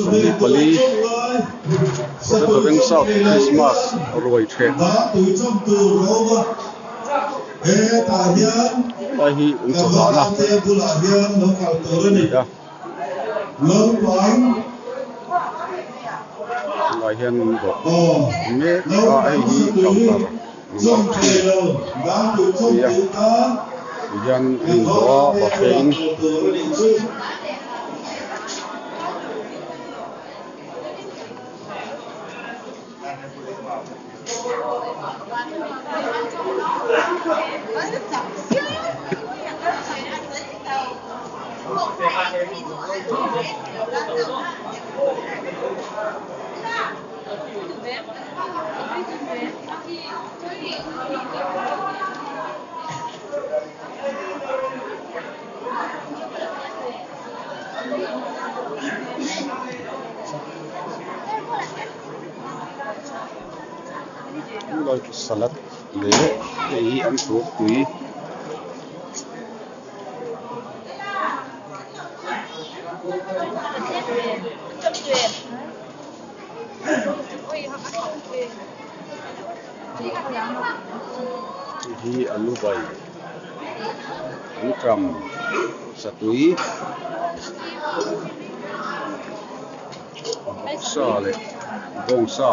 24 Potato Veng South Christmas ruai theh lai hi ui chaw dahna a ni a tunah hian dawh mek a hei hi counter number 3 a ni a tihian an inzawh a buffet in. Lai chu salad leh hei hi an tur tui. Hei hi alu bai anṭam satui sa leh bawngsa.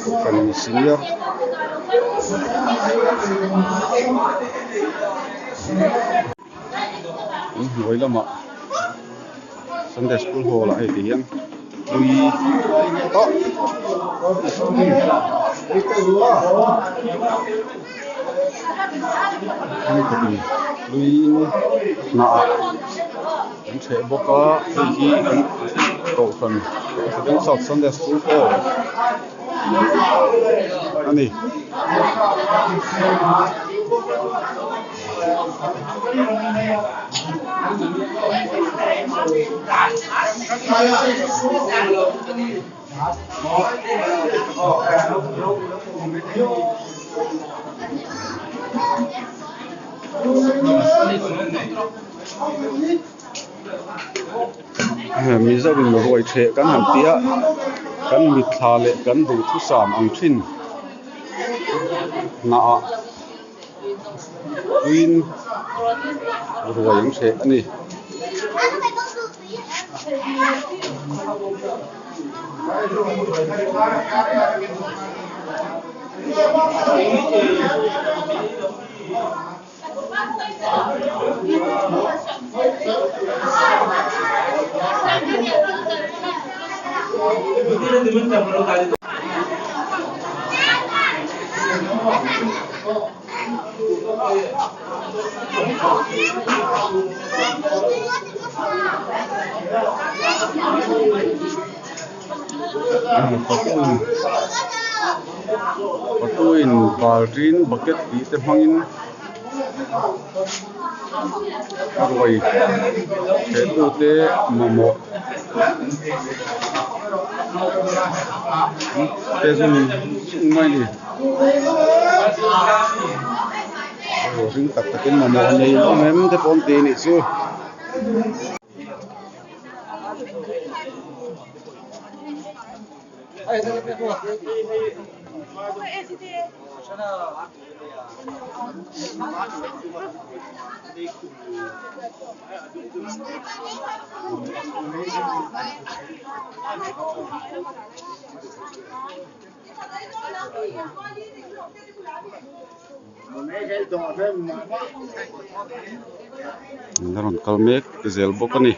Kohhran senior in hnuai lamah Sunday school hall ah hei ti hian ui ah thenkhatin luiin hnah an chheh bawk a hei hi kan kohhran President South Sunday School hall a ni. Mizo in ruai ṭheh kan han ti a kan mitthla leh kan duhthusam ang ṭhin hnah ah tuiin ruai an ṭheh a ni. Patuin baltin bucket tih te hmangin a ruai thehtu te mamawh te zung zung mai a ni. Ring tak takin mamawh a nei hlawm em te pawh an ti a nih chu. An la rawn kal mek zel bawk a ni.